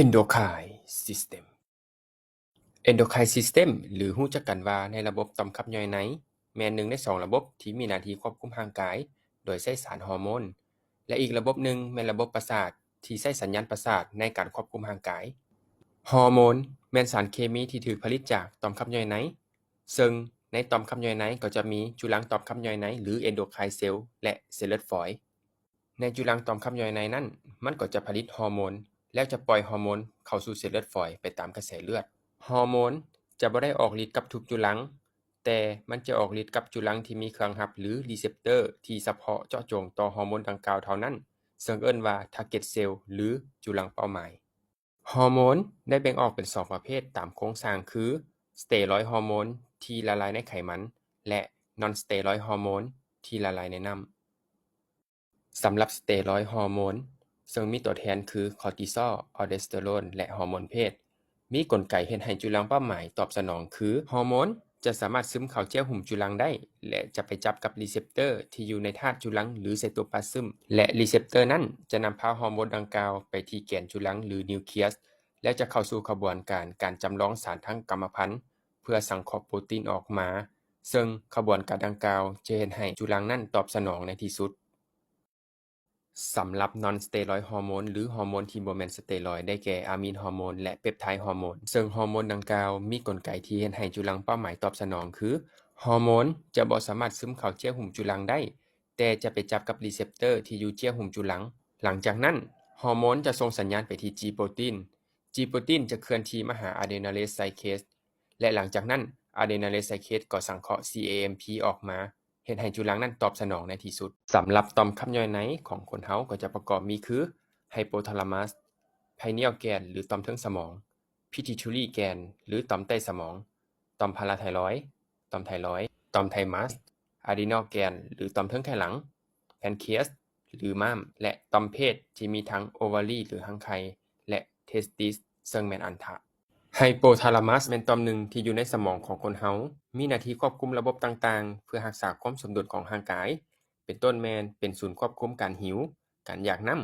Endocrine System Endocrine System ຫຼື ຮູ້ຈັກກັນວ່າໃນລະບົບຕ່ອມຂັບຍ່ອຍໃນ ແມ່ນໜຶ່ງໃນສອງລະບົບທີ່ມີໜ້າທີ່ຄວບຄຸມຮ່າງກາຍ ໂດຍໃຊ້ສານຮໍໂມນ ແລະ ອີກລະບົບໜຶ່ງແມ່ນລະບົບປະສາດ ທີ່ໃຊ້ສັນຍານປະສາດໃນການຄວບຄຸມຮ່າງກາຍ. ຮໍໂມນແມ່ນສານເຄມີທີ່ຖືກຜະລິດຈາກຕ່ອມຂັບຍ່ອຍໃນ, ເຊິ່ງໃນຕ່ອມຂັບຍ່ອຍໃນກໍຈະມີຈຸລັງຕ່ອມຂັບຍ່ອຍໃນ ຫຼື endocrine cell ແລະ ເຊລເລືອດຝອຍ. ໃນຈຸລັງຕ່ອມຂັບຍ່ອຍໃນນັ້ນ, ມັນກໍຈະຜະລິດຮໍໂມນ ແລ້ວຈະປ່ອຍຮໍໂມນເຂົ້າສູ່ເຊລເລືອດຝອຍໄປຕາມກະແສເລືອດ. ຮໍໂມນຈະບໍ່ໄດ້ອອກລິດກັບທຸກຈຸລັງ, ແຕ່ມັນຈະອອກລິດກັບຈຸລັງທີ່ມີເຄື່ອງຮັບ ຫຼື receptor ທີ່ສະເພາະເຈາະຈົງຕໍ່ຮໍໂມນດັ່ງກ່າວເທົ່ານັ້ນ, ເຊິ່ງເອີ້ນວ່າ target cell ຫຼື ຈຸລັງເປົ້າໝາຍ. ຮໍໂມນໄດ້ແບ່ງອອກເປັນສອງປະເພດຕາມໂຄງສ້າງຄື ສະເຕີຣອຍຮໍໂມນທີ່ລະລາຍໃນໄຂມັນ ແລະ non-steroid ຮໍໂມນທີ່ລະລາຍໃນນ້ຳ. ສຳລັບສະເຕີຣອຍຮໍໂມນ ເຊິ່ງມີຕົວແທນຄື ຄໍຕີຊອລ, ອອລເດສເຕີໂຣນ ແລະ ຮໍໂມນເພດ, ມີກົນໄກເຮັດໃຫ້ຈຸລັງເປົ້າໝາຍຕອບສະໜອງຄື ຮໍໂມນຈະສາມາດຊຶມເຂົ້າເຈ້ຍຫຸ້ມຈຸລັງໄດ້ ແລະ ຈະໄປຈັບກັບ receptor ທີ່ຢູ່ໃນທາດຈຸລັງ ຫຼື ໄຊໂຕປລາຊຶມ ແລະ receptor ນັ້ນຈະນຳພາຮໍໂມນດັ່ງກ່າວໄປທີ່ແກນຈຸລັງ ຫຼື nucleus ແລ້ວຈະເຂົ້າສູ່ຂະບວນການການຈຳລອງສານທາງກຳມະພັນ ເພື່ອສັງເຄາະໂປຣຕີນອອກມາ, ເຊິ່ງຂະບວນການດັ່ງກ່າວຈະເຮັດໃຫ້ຈຸລັງນັ້ນຕອບສະໜອງໃນທີ່ສຸດ. ສຳລັບ non-steroid ຮໍໂມນ ຫຼື ຮໍໂມນທີ່ບໍ່ແມ່ນສະເຕີຣອຍ ໄດ້ແກ່ ອາມີນຮໍໂມນ ແລະ ເປັບໄທຮໍໂມນ, ເຊິ່ງຮໍໂມນດັ່ງກ່າວມີກົນໄກທີ່ເຮັດໃຫ້ຈຸລັງເປົ້າໝາຍຕອບສະໜອງຄື ຮໍໂມນຈະບໍ່ສາມາດຊຶມເຂົ້າເຈ້ຍຫຸ້ມຈຸລັງໄດ້, ແຕ່ຈະໄປຈັບກັບ receptor ທີ່ຢູ່ເຈ້ຍຫຸ້ມຈຸລັງ. ຫຼັງຈາກນັ້ນ, ຮໍໂມນຈະສົ່ງສັນຍານໄປທີ່ G ໂປຣຕີນ, G ໂປຣຕີນຈະເຄື່ອນທີ່ມາຫາ adrenal reticulum ແລະ ຫຼັງຈາກນັ້ນ adrenal reticulum ກໍສັງເຄາະ CAMP ອອກມາ ເຮັດໃຫ້ຈຸລັງນັ້ນຕອບສະໜອງໃນທີ່ສຸດ. ສຳລັບຕ່ອມຂັບຍ່ອຍໃນຂອງຄົນເຮົາກໍຈະປະກອບມີຄື hypothalamus, pineal ແກນ ຫຼື ຕ່ອມເທິງສະໝອງ, pituitary ແກນ ຫຼື ຕ່ອມໃຕ້ສະໝອງ, ຕ່ອມພາລາໄທຣອຍ, ຕ່ອມໄທຣອຍ, ຕ່ອມ thymus, adrenal ແກນ ຫຼື ຕ່ອມເທິງໄຂ່ຫຼັງ, pancreas ຫຼື ມ້າມ ແລະ ຕ່ອມເພດທີ່ມີທັງ ovary ຫຼື ຮັງໄຂ່ ແລະ testis ເຊິ່ງແມ່ນອັນທະ. Hypothalamus ແມ່ນຕ່ອມໜຶ່ງທີ່ຢູ່ໃນສະໝອງຂອງຄົນເຮົາ, ມີໜ້າທີ່ຄວບຄຸມລະບົບຕ່າງໆ ເພື່ອຮັກສາຄວາມສົມດຸນຂອງຮ່າງກາຍ, ເປັນຕົ້ນແມ່ນເປັນສູນຄວບຄຸມການຫິວ, ການຢາກນ້ຳ,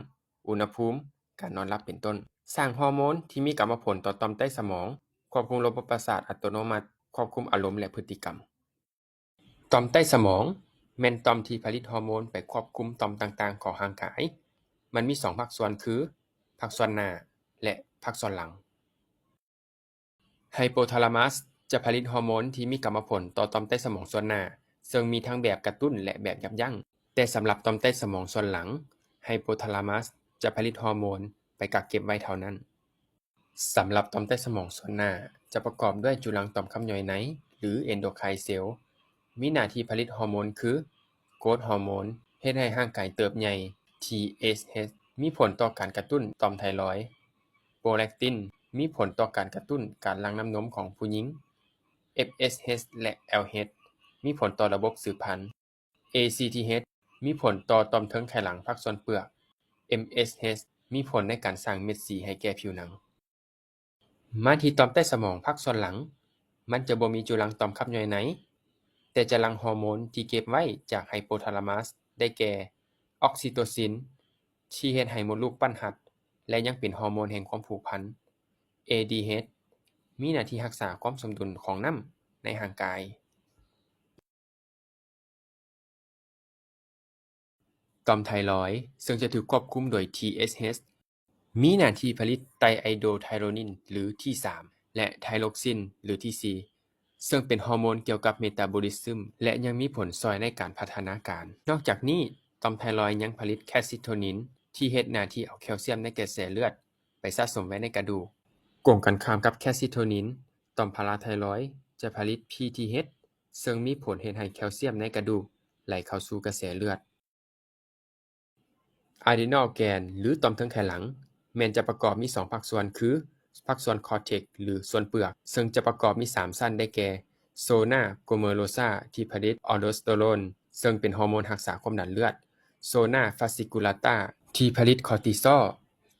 ອຸນຫະພູມ, ການນອນຫຼັບ ເປັນຕົ້ນ. ສ້າງຮໍໂມນທີ່ມີກຳມະຜົນຕໍ່ຕ່ອມໃຕ້ສະໝອງ, ຄວບຄຸມລະບົບປະສາດອັດຕະໂນມັດ, ຄວບຄຸມອາລົມ ແລະ ພຶດຕິກຳ. ຕ່ອມໃຕ້ສະໝອງ ແມ່ນຕ່ອມທີ່ຜະລິດຮໍໂມນໄປຄວບຄຸມຕ່ອມຕ່າງໆຂອງຮ່າງກາຍ. ມັນມີສອງພາກສ່ວນຄື ພາກສ່ວນໜ້າ ແລະ ພາກສ່ວນຫຼັງ. Hypothalamus ຈະຜະລິດຮໍໂມນທີ່ມີກຳມະຜົນຕໍ່ຕ່ອມໃຕ້ສະໝອງສ່ວນໜ້າ, ເຊິ່ງມີທັງແບບກະຕຸ້ນ ແລະ ແບບຢັບຢັ້ງ. ແຕ່ສຳລັບຕ່ອມໃຕ້ສະໝອງສ່ວນຫຼັງ, Hypothalamus ຈະຜະລິດຮໍໂມນໄປກັກເກັບໄວ້ເທົ່ານັ້ນ. ສຳລັບຕ່ອມໃຕ້ສະໝອງສ່ວນໜ້າ ຈະປະກອບດ້ວຍຈຸລັງຕ່ອມຂັບຍ່ອຍໃນ ຫຼື endocrine cell, ມີໜ້າທີ່ຜະລິດຮໍໂມນຄື growth hormone ເຮັດໃຫ້ຮ່າງກາຍເຕີບໃຫຍ່, TSH ມີຜົນຕໍ່ການກະຕຸ້ນຕ່ອມໄທຣອຍ, prolactin ມີຜົນຕໍ່ການກະຕຸ້ນການຫຼັ່ງນ້ຳນົມຂອງຜູ້ຍິງ, FSH ແລະ LH ມີຜົນຕໍ່ລະບົບສືບພັນ. ACTH ມີຜົນຕໍ່ຕ່ອມເທິງໄຂ່ຫຼັງພາກສ່ວນເປືອກ, MSH ມີຜົນໃນການສ້າງເມັດສີໃຫ້ແກ່ຜິວໜັງ. ມາທີ່ຕ່ອມໃຕ້ສະໝອງພາກສ່ວນຫຼັງ, ມັນຈະບໍ່ມີຈຸລັງຕ່ອມຂັບຍ່ອຍໃນ, ແຕ່ຈະຫຼັ່ງຮໍໂມນທີ່ເກັບໄວ້ຈາກ hypothalamus ໄດ້ແກ່ oxytocin ທີ່ເຮັດໃຫ້ມົດລູກປັ້ນຮັດ ແລະ ຍັງເປັນຮໍໂມນແຫ່ງຄວາມຜູກພັນ, ADH ມີໜ້າທີ່ຮັກສາຄວາມສົມດຸນຂອງນ້ຳໃນຮ່າງກາຍ. ຕ່ອມໄທຣອຍ ເຊິ່ງຈະຖືກຄວບຄຸມໂດຍ TSH ມີໜ້າທີ່ຜະລິດໄຕໄອໂດໄທໂຣນິນ ຫຼື T ສາມ ແລະ ໄທໂຣກຊິນ ຫຼື T ສີ່ ເຊິ່ງເປັນຮໍໂມນກ່ຽວກັບ metabolism ແລະ ຍັງມີຜົນຊ່ອຍໃນການພັດທະນາການ. ນອກຈາກນີ້, ຕ່ອມໄທຣອຍຍັງຜະລິດແຄຊິໂທນິນ ທີ່ເຮັດໜ້າທີ່ເອົາແຄວຊຽມໃນກະແສເລືອດໄປສະສົມໄວ້ໃນກະດູກ. ກົງກັນຂ້າມກັບແຄຊິໂທນິນ, ຕ່ອມພາລາໄທຣອຍຈະຜະລິດ PTH ເຊິ່ງມີຜົນເຮັດໃຫ້ແຄວຊຽມໃນກະດູກໄຫຼເຂົ້າສູ່ກະແສເລືອດ. Adrenal ແກນ ຫຼື ຕ່ອມເທິງໄຂ່ຫຼັງ ແມ່ນຈະປະກອບມີສອງພາກສ່ວນຄື ພາກສ່ວນຄໍເທັກ ຫຼື ສ່ວນເປືອກ ເຊິ່ງຈະປະກອບມີສາມຊັ້ນ ໄດ້ແກ່ zona glomerulosa ທີ່ຜະລິດ aldosterone ເຊິ່ງເປັນຮໍໂມນຮັກສາຄວາມດັນເລືອດ, zona fasciculata ທີ່ຜະລິດຄໍຕີຊອລ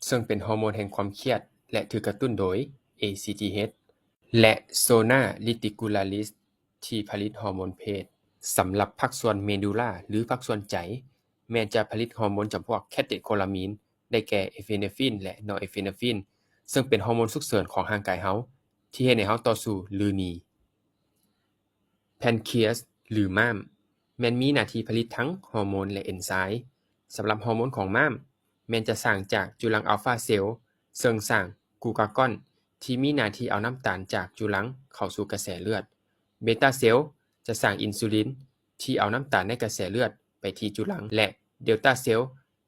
ເຊິ່ງເປັນຮໍໂມນແຫ່ງຄວາມຄຽດ ແລະ ຖືກກະຕຸ້ນໂດຍ ACTH ແລະ zona reticularis ທີ່ຜະລິດຮໍໂມນເພດ. ສຳລັບພາກສ່ວນ medulla ຫຼື ພາກສ່ວນໃຈ ແມ່ນຈະຜະລິດຮໍໂມນຈຳພວກ catecholamine ໄດ້ແກ່ epinephrine ແລະ norepinephrine ເຊິ່ງເປັນຮໍໂມນສຸກເສີນຂອງຮ່າງກາຍເຮົາ ທີ່ເຮັດໃຫ້ເຮົາຕໍ່ສູ້ ຫຼື ໜີ. ແພນຄຣີອາສ ຫຼື ມ້າມ ແມ່ນມີໜ້າທີ່ຜະລິດທັງຮໍໂມນ ແລະ ເອັນໄຊ. ສຳລັບຮໍໂມນຂອງມ້າມ ແມ່ນຈະສ້າງຈາກຈຸລັງອັລຟາເຊວ ເຊິ່ງສ້າງກລູກາກອນ ທີ່ມີໜ້າທີ່ເອົານ້ຳຕານຈາກຈຸລັງເຂົ້າສູ່ກະແສເລືອດ. ເບຕາເຊວ ຈະສ້າງອິນຊູລິນ ທີ່ເອົານ້ຳຕານໃນກະແສເລືອດໄປທີ່ຈຸລັງ ແລະ ເດລຕາເຊວ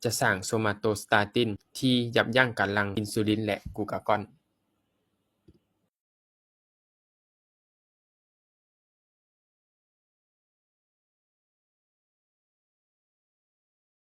ຈະສ້າງໂຊມາໂຕສະຕາຕິນ ທີ່ຢັບຢັ້ງການຫຼັ່ງອິນຊູລິນ ແລະ ກລູກາກອນ.